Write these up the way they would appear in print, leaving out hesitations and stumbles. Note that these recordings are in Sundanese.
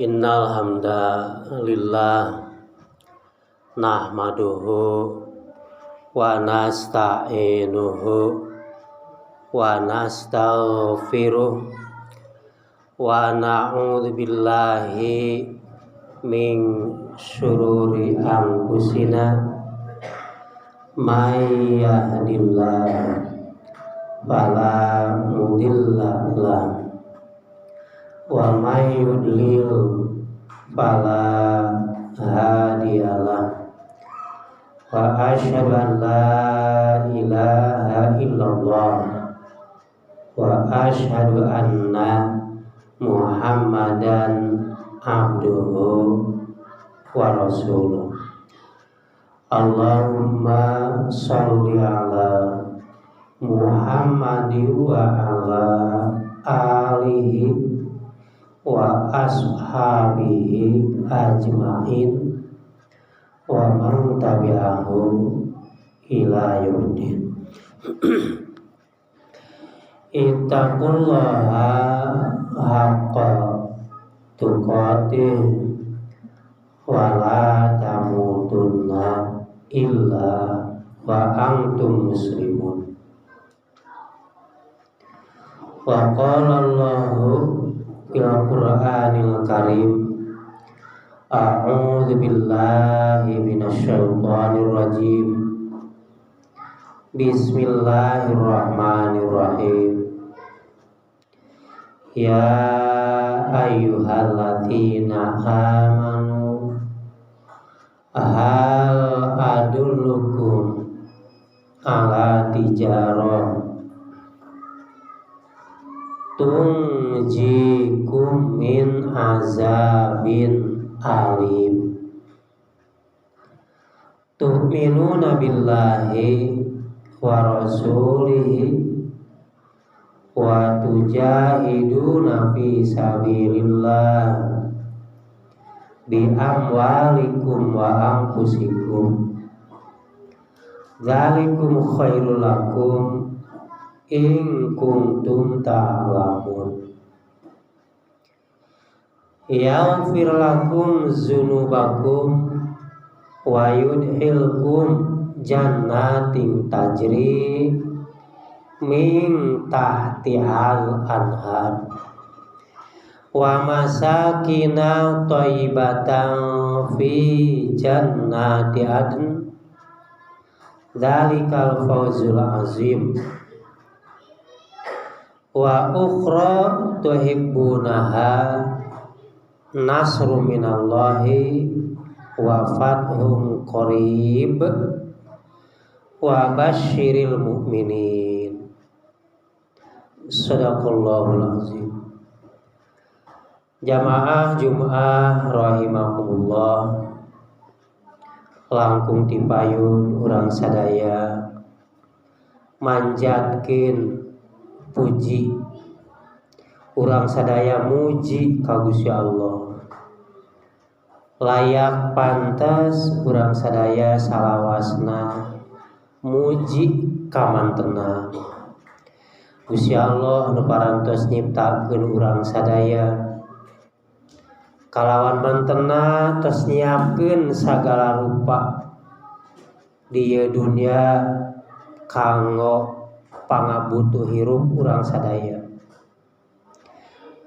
Innal hamdalillah nahmaduhu wa nasta'inuhu wa nastaghfiruh wa na'udzu billahi min syururi anfusina may yahdihillahu fala mudilla lahu wa may yudlil fala hadiyalah. Wa asyhadu an la ilaha illallah wa asyhadu anna Muhammadan abduhu wa rasuluh. Allahumma shalli ala Muhammadi wa ala alihi wa ashabihi ajmain wa man tabi'ahu ila yaumil. Ittaqullaha haqqa tuqatih wa la tamutunna illa wa antum muslimun. Wa qala Allahu fil Qur'anil Karim, a'udzu billahi minasyaitonir rajim. Bismillahirrahmanirrahim. Ya ayyuhalladzina amanu hal adullukum ala tijarah tunjikum min azabin alim. Tu'minuna billahi wa rasulihi wa tujahiduna fi sabilillah bi amwalikum wa anfusikum. Dzalikum khairul lakum in kuntum ta'lamun. Yaghfir lakum dzunubakum wa yudkhilkum jannatin tajri min tahtihal anhar wa masakina thayyibatan fi jannati adn. Dzalikal fawzul azim. Wa ukhra tuhibbunaha nasru minallahi wa fathun qarib wa basyiril mu'minin. Shadaqallahul azim. Jamaah Jumat rahimakumullah, langkung tipayun urang sadaya manjatkeun puji, urang sadaya muji ka Gusti Allah. Layak pantas urang sadaya salawasna muji kamantena Gusti Allah nu parantos nyiptakeun urang sadaya kalawan mantena tos nyiapkeun sagala rupa di ieu dunya kanggo pangabutuh hirup urang sadaya.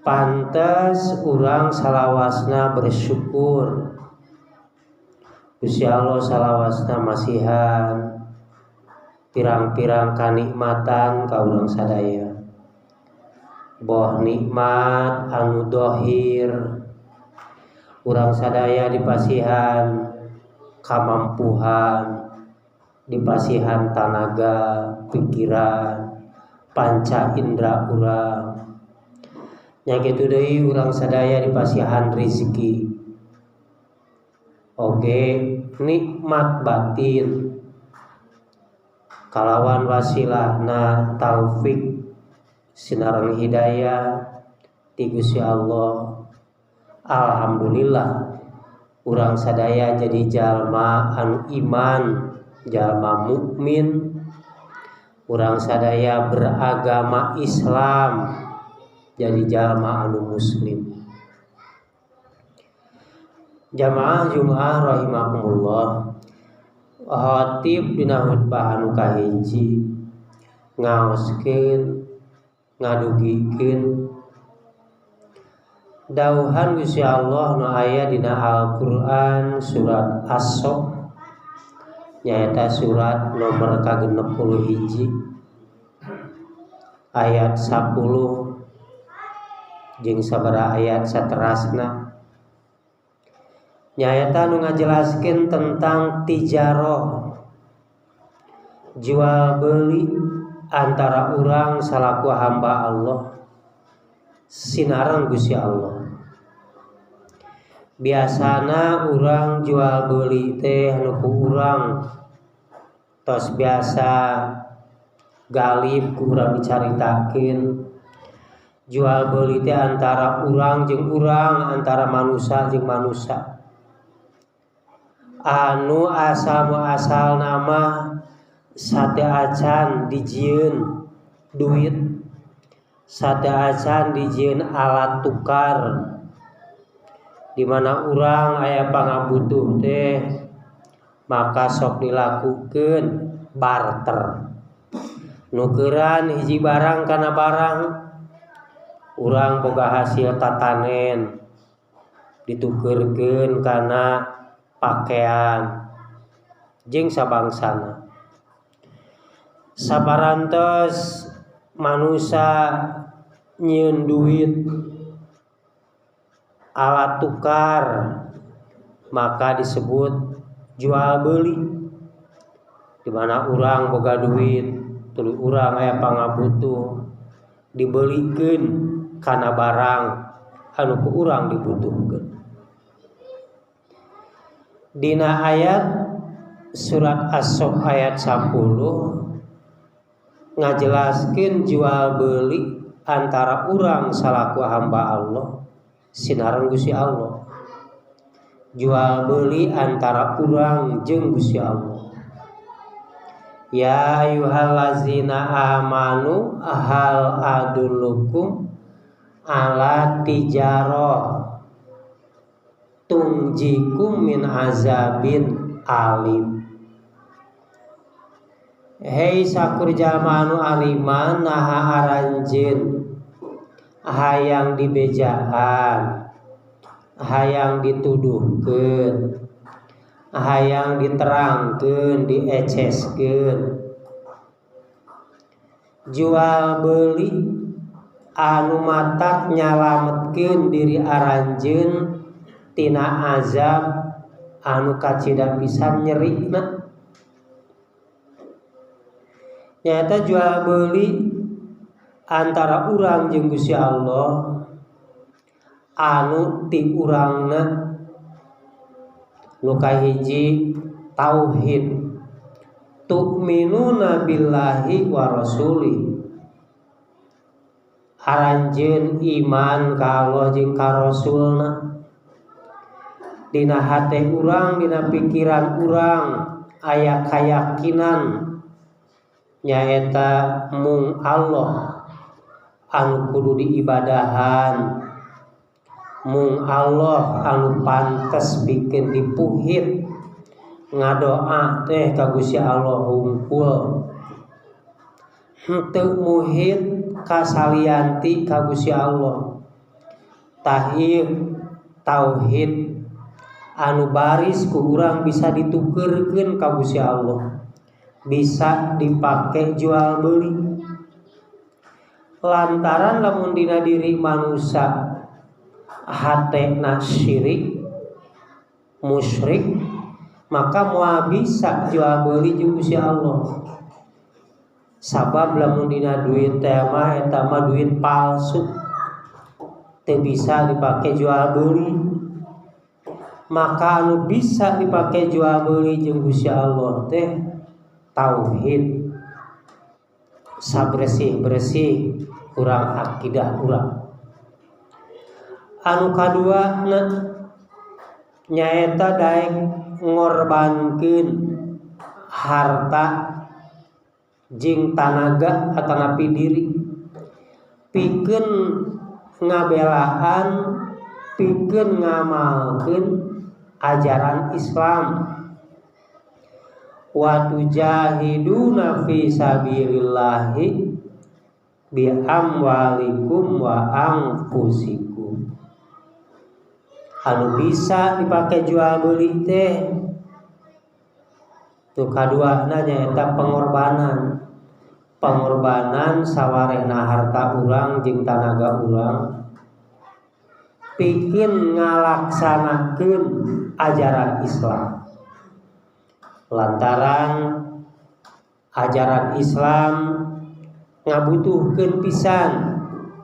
Pantas urang salawasna bersyukur Gusti Allah salawasna masihan pirang-pirang kanikmatan ka urang sadaya. Boh nikmat anu dohir urang sadaya dipasihan kamampuhan, dipasihan tanaga, pikiran, panca indera urang. Nya kitu deui urang sadaya dipasihan rezeki. Oge nikmat batin kalawan wasilahna taufik sinareng hidayah ti Gusti Allah. Alhamdulillah urang sadaya jadi jalma anu iman, jalma mukmin. Urang sadaya beragama Islam, jadi jalma anu muslim. Jamaah Jumaah rahimakumullah. Khatib dina khutbah anu kahiji ngaoskeun ngadugikeun dawuhan Gusti Allah nu aya dina Al-Qur'an surat As-Saff nyaeta surat nomor ka-61 ayat 10 jeung sabaraha ayat saterasna. Nyaeta nu ngajelaskeun tentang tijaroh, jual beli antara urang salaku hamba Allah sinareng Gusti Allah. Biasana urang jual beli teh anu ku urang tos biasa galib ku urang dicaritakeun. Jual beli teh antara urang jeung urang, antara manusia jeung manusia. Anu asal muasal nama sate acan dijieun duit, sate acan dijieun alat tukar, di mana urang aya pangabutuh teh maka sok dilakukeun barter, nukeran hiji barang kana barang, urang boga hasil tatanen ditukeurkeun kana pakaian jeung sabangsana. Saparantos manusia nyieun duit alat tukar maka disebut jual beli, di mana urang boga duit tuluy urang aya pangabutuh dibelikeun kana barang anu ku urang dibutuhkeun. Dina ayat surat As-Saff ayat 10 ngajelaskeun jual beli antara urang salaku hamba Allah sinareng Gusti Allah. Jual beli antara urang jeung Gusti Allah. Ya ayyuhallazina amanu hal adullukum ala tijarah tungjikum min azabin alim. Hei sakur jalma anu ariman naha aranjeun hayang dibejaan, hayang dituduhkeun, hayang diterangkeun, dieceskeun. Jual beli anu matak nyalametkeun diri aranjeun tina azab anu kacida pisan nyerina. Nyata jual beli antara urang jeung Gusti Allah anu ti urangna nu kahiji tauhid, tu'minuna billahi wa rasuli, aranjeun iman ka Allah jeung ka Rasulna. Dina hate urang, dina pikiran urang aya kayakinan nyaeta mung Allah anu kudu diibadahan, mung Allah anu pantes bikin dipuhit, ngadoa teh ka Gusti Allah hungkul, henteu muhit kasalianti ka Gusti Allah. Tah ieu tauhid anu baris ku urang bisa ditukeurkeun ka Gusti Allah, bisa dipake jual beli. Lantaran lamun dina diri manusia hatena syirik musyrik, maka moal bisa jual beli jeung Gusti Allah. Sabab lamun dina duit teh mah eta mah duit palsu, teu bisa dipake jual beli. Maka anu bisa dipake jual beli jeung Gusti Allah teh tauhid, sabersih-bersih urang akidah urang. Anu kadua na nyaeta daek ngorbankeun harta jeung tanaga atanapi diri pikeun ngabelaan, pikeun ngamalkeun ajaran Islam. Wa tujahiduna fi sabilillahi bi amwalikum wa anfusikum. Anu bisa dipake jual beli teh nu kaduana nyaeta pengorbanan. Pengorbanan sawarehna harta urang jeung tanaga urang pikeun ngalaksanakeun ajaran Islam. Lantaran ajaran Islam ngabutuhkeun pisan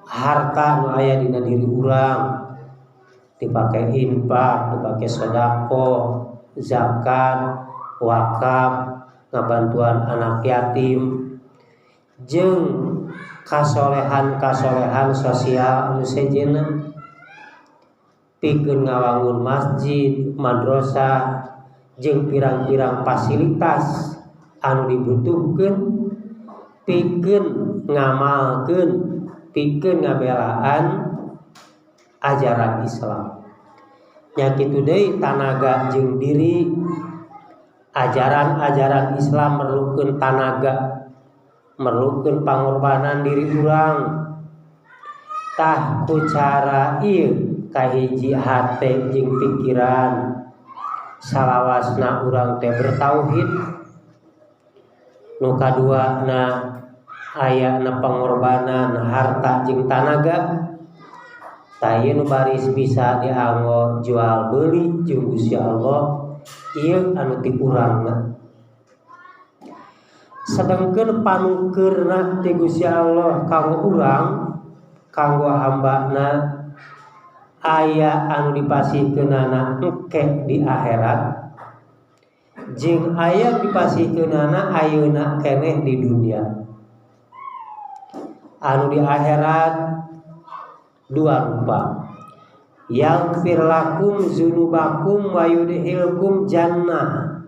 harta nu aya dina diri urang, dipake infak, dipake sedekah, zakat, wakaf, ngabantuan anak yatim, jeung kasolehan-kasolehan sosial anu sejenna, pikeun ngawangun masjid, madrasah, jeung pirang-pirang fasilitas anu dibutuhkeun pikeun ngamalkeun, pikeun ngabelaan ajaran Islam. Nya kitu deui tanaga jeung diri. Ajaran-ajaran Islam merlukeun tanaga, merlukeun pangorbanan diri urang. Tah ku cara ieu kahiji hate jeung pikiran salawasna urang teh bertauhid. Nu kaduana ayana pengorbanan harta jeung tanaga. Tah ieu nu baris bisa dianggo jual beli jeung Gusti Allah, ieu anu ti urangna. Sedengkeun panukeurna ti Gusti Allah kanggo urang, kanggo hambana, aya anu dipasihkeunana engke di akhirat jeung aya dipasihkeunana ayeuna keneh di dunia. Anu di akhirat dua rupa, yaghfir lakum dzunubakum wa yudkhilkum jannah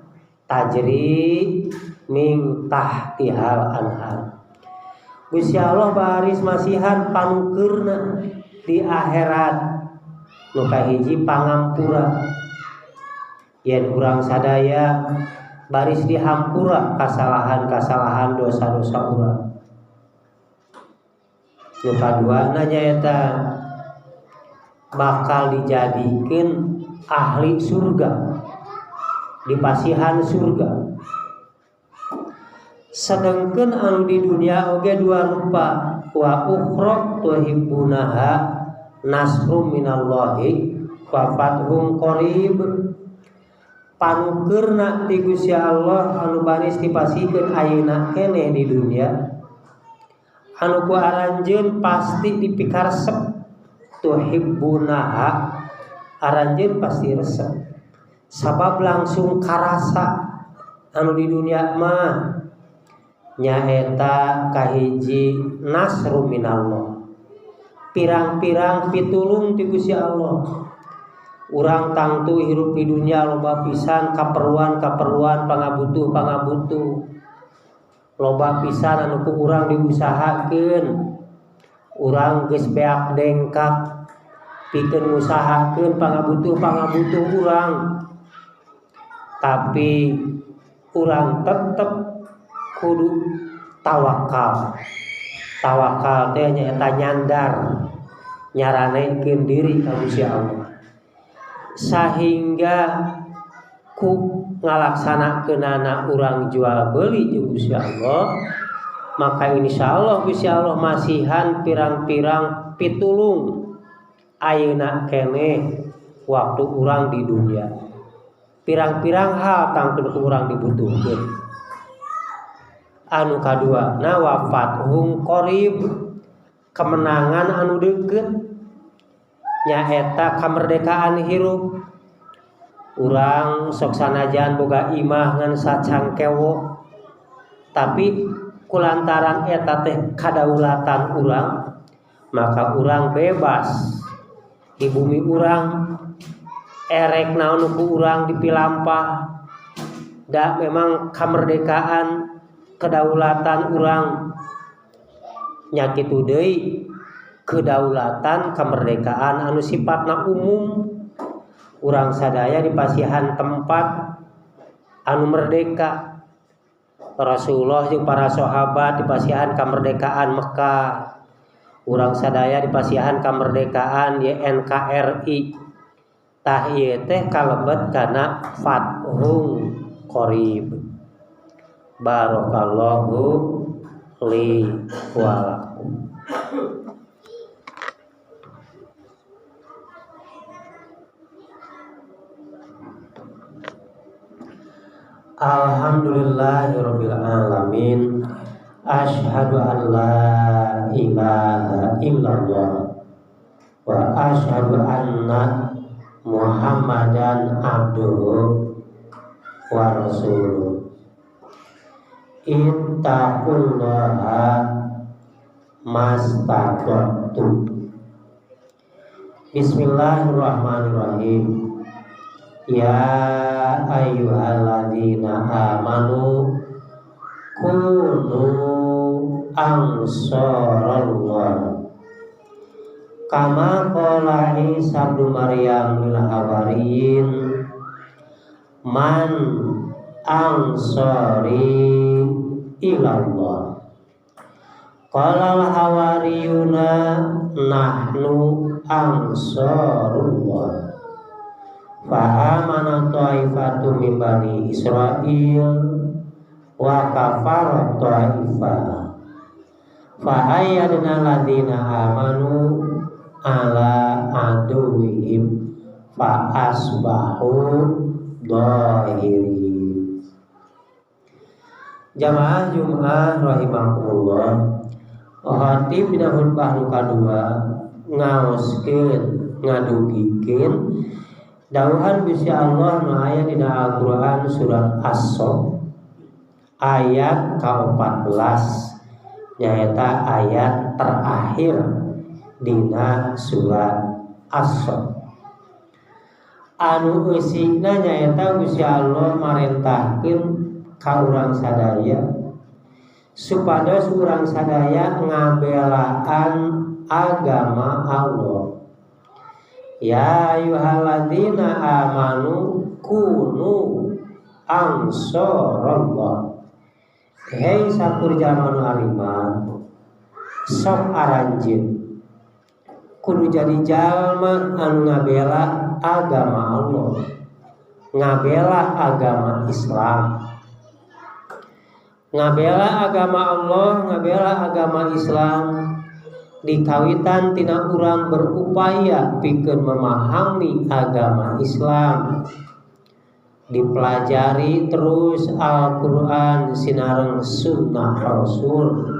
tajri min tahtihal anhar. Gusti Allah baris masihan panukeurna di akhirat nu kahiji pangampura. Yen urang sadaya baris dihampura kasalahan-kasalahan dosa-dosa urang. Nu kaduana nyaeta bakal dijadikeun ahli surga, dipasihan surga. Sedengkeun anu di dunia oge dua rupa, wa ukhra tuhibbunaha nasrum minallahi wa fathum qarib. Panukeurna ti Gusti Allah anu baris dipasihkeun ayeuna keneh di dunia, anu ku aranjeun pasti dipikaresep. Tuhibbunaha, aranjeun pasti resep sabab langsung karasa anu di dunia mah nyaeta kahiji nasru minallah, pirang-pirang pitulung ti Gusti Allah. Urang tangtu hirup di dunia loba pisan kaperluan-kaperluan, pangabutuh-pangabutuh, loba pisan anu ku urang diusahakeun. Urang geus beak dengkak pikeun ngusahakeun pangabutuh-pangabutuh urang, tapi urang tetep kudu tawakal. Tawakal teh nyaeta nyandar, nyaranekeun diri ka Gusti Allah, sahingga ku ngalaksanakeunana urang jual beli jeung Gusti Allah, maka insyaallah Gusti Allah masihan pirang-pirang pitulung ayeuna keneh waktu urang di dunia. Pirang-pirang hal tangtu ku urang dibutuhkeun. Anu kadua na wafathum qarib, kemenangan anu deukeut nyaeta kamerdekaan hirup. Urang sok sanajan boga imah ngan sacangkewo, tapi kulantaran eta teh kadaulatan urang, maka urang bebas di bumi urang, erek naon ku urang dipilampah. Da memang kemerdekaan kedaulatan urang nya kitu deui kedaulatan kemerdekaan anu sifatna umum. Urang sadaya dipasihan tempat anu merdeka. Rasulullah jeung para sahabat dipasihan kemerdekaan Mekah. Urang sadaya dipasihan kemerdekaan NKRI. Tah ieu teh kalebet kana fathung qarib. Barakallahu li wa lakum. Alhamdulillahirabbil alamin. Asyhadu an la ilaha illallah wa asyhadu anna Muhammadan abduhu wa rasuluh. Ittaqullaha mastata'tum. Bismillahirrahmanirrahim. Ya ayyuhalladzina amanu kunu ansarallah kama qala Isa ibnu Maryam lil hawariyin man ansari ilallah. Qala al hawariyuna nahnu ansarullah. Fa amana ta'ifatu min bani Israil wa kafara ta'ifah. Fa ayyadna alladziina amanu ala aduwwihim fa asbahu dhahirin. Jamaah Jumat rahimakumullah. Khatib dina khutbah nu kadua ngaoskeun ngadugikeun dawuhan Gusti Allah nu aya dina Al-Qur'an surat As-Saff ayat ka-14 nyaeta ayat terakhir dina surat As-Saff. Anu eusina nyaeta Gusti Allah marentahkeun ka urang sadaya supados urang sadaya ngabelaan agama Allah. Ya ayyuhalladzina amanu kunu ansarallah. Hei sakur jalma nu ariman, sok aranjeun kudu jadi jalma anu ngabela agama Allah, ngabela agama Islam. Ngabela agama Allah, ngabela agama Islam dikawitan tina urang berupaya pikeun memahami agama Islam. Dipelajari terus Al-Qur'an sinareng sunnah Rasul.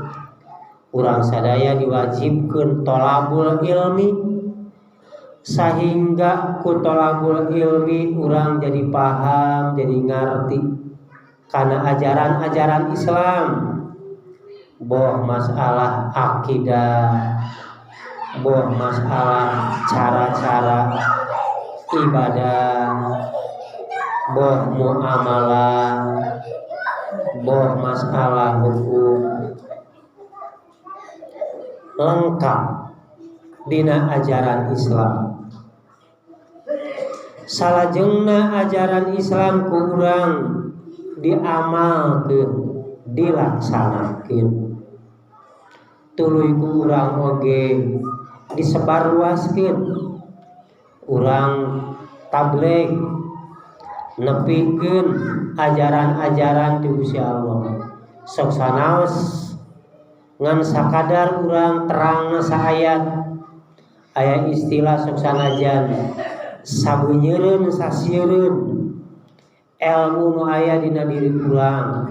Urang sadaya diwajibkeun tolabul ilmi sehingga ku tolabul ilmi urang jadi paham, jadi ngarti karena ajaran-ajaran Islam. Boh masalah akidah, boh masalah cara-cara ibadah, boh muamalah, boh masalah hukum, lengkap dina ajaran Islam. Salajengna ajaran Islam ku urang diamalkeun, dilaksanakeun. Tuluy ku urang oge disebarluaskeun, urang tabligh nepikeun ajaran-ajaran ti Gusti Allah. Sok sanaos ngan sakadar urang terangna saayat, aya istilah sok sanajan sabeunyereun sasiereun ilmu nu aya dina diri urang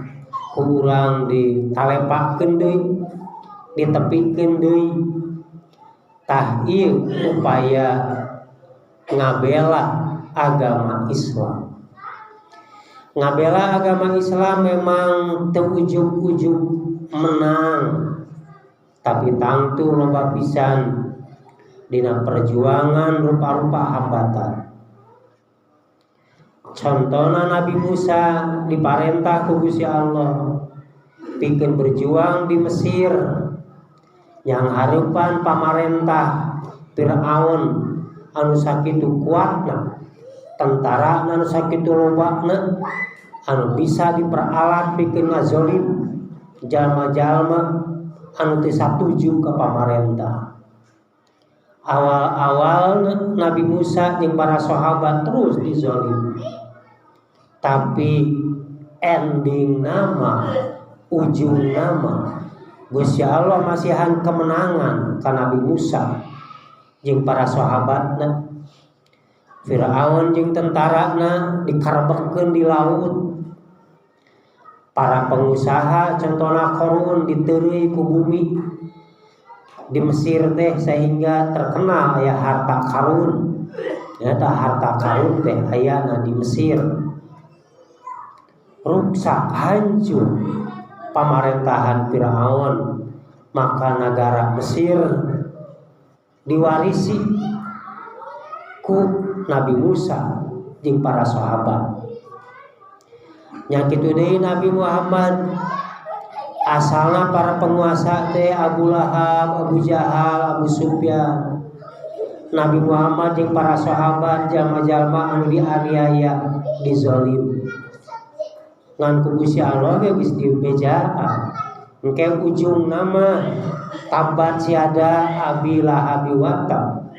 ku urang ditalepakeun deui, ditepikeun deui. Tah ieu upaya ngabela agama Islam. Ngabela agama Islam memang teu ujug-ujug menang, tapi tangtu loba pisan dina perjuangan rupa-rupa hambatan. Contohna Nabi Musa diparentah ku Gusti Allah pikeun berjuang di Mesir yang hareupan pamarentah Firaun anu sakitu kuatna, Tentara anu sakitu lobana anu bisa diperalat pikeun ngazolim jalma-jalma anu teu satuju ka pamarentah. Awal-awal Nabi Musa jeung para sahabat terus dizolim. Tapi ending nama, ujung nama Gusti Allah masihan kemenangan ka Nabi Musa jeung para sahabatna. Firaun jeung tentarana dikarebekkeun di laut. Para pengusaha contohna Qarun diteureuy ku bumi di Mesir teh sehingga terkenal aya harta karun. Nyata harta karun teh ayana di Mesir. Ruksak hancur pamarentahan Firaun, maka negara Mesir diwarisi ku Nabi Musa jeung para sahabat. Nya kitu deui Nabi Muhammad asalna para penguasa teh Abu Lahab, Abu Jahal, Abu Sufyan. Nabi Muhammad jeung para sahabat jalma-jalma anu dianiaya, dizolim. Ngan ku Gusti Allah ge geus dibejaan. Engke ujung nama tabat siada abi lahabi wa tab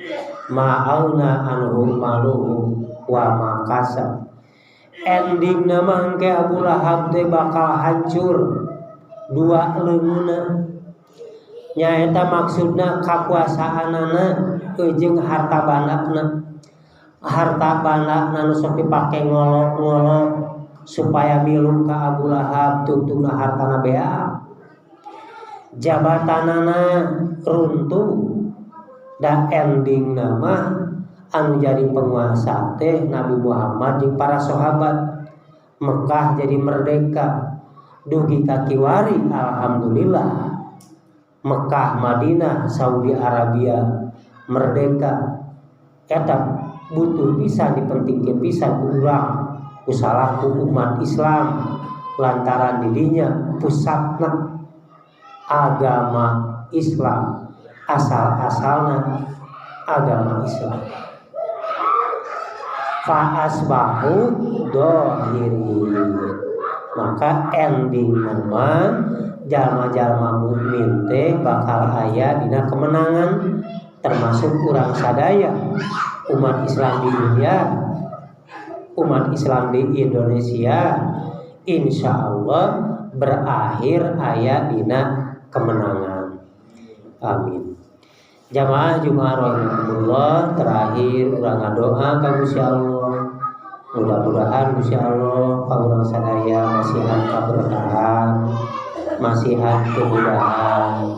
ma auna anhu maluhu wa ma kasab. Ending nama engke Abu Lahab teh bakal hancur dua leungeunna. Nyaeta maksudna kakuasaanana jeung harta bandana. Harta bandana nu sok dipake ngolok-ngolok supaya milu ka Abu Lahab tungtungna hartana beak. Jabatanana runtuh dan ending nama anu jadi penguasa teh Nabi Muhammad jeung para sahabat. Mekah jadi merdeka dugi ka kiwari alhamdulillah. Mekah, Madinah, Saudi Arabia merdeka. Eta butuh pisan dipentingkeun pisan ku urang ku salaku umat Islam lantaran didinya pusatna agama Islam, asal-asalna agama Islam. Fa asbahu dohirin. Maka ending nama jalma-jalma mukmin teh bakal aya dina kemenangan, termasuk urang sadaya umat Islam di dunia, umat Islam di Indonesia, insya Allah berakhir aya dina kemenangan. Amin. Jamaah Jumat rahimakumullah, terakhir urang ngadoa ka Gusti Allah. Mudah-mudahan Gusti Allah ka urang sadaya masihan kaberkahan, masihan kemudahan.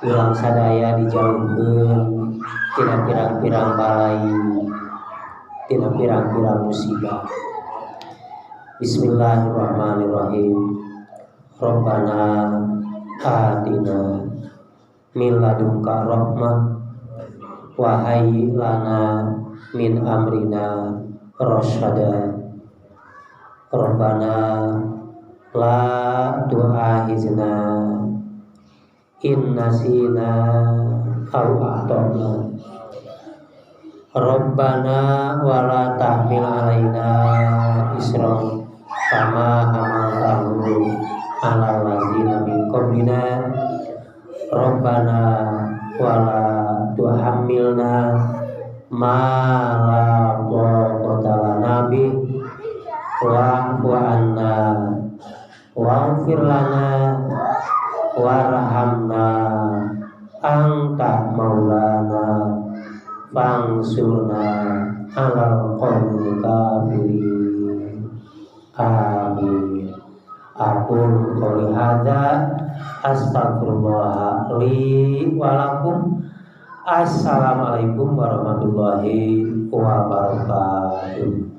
Urang sadaya dijauhkeun tina pirang-pirang balai, tina pirang-pirang musibah. Bismillahirrahmanirrahim. Rabbana atina min ladunka rahmah wa hayyi lana min amrina rasyada. Rabbana la tu'akhizna in nasina aw akhtana. Rabbana wa la tahmil alaina isran kama hamaltahu ala lazina min qablina. Rabbana wa la tuhammilna ma la taqata lana bi wa'fu 'anna waghfir lana warhamna anta maulana fansurna 'alal qawmil kafirin. Amin. Aku qouli hadza astaghfirullah li wa lakum. Assalamualaikum warahmatullahi wabarakatuh.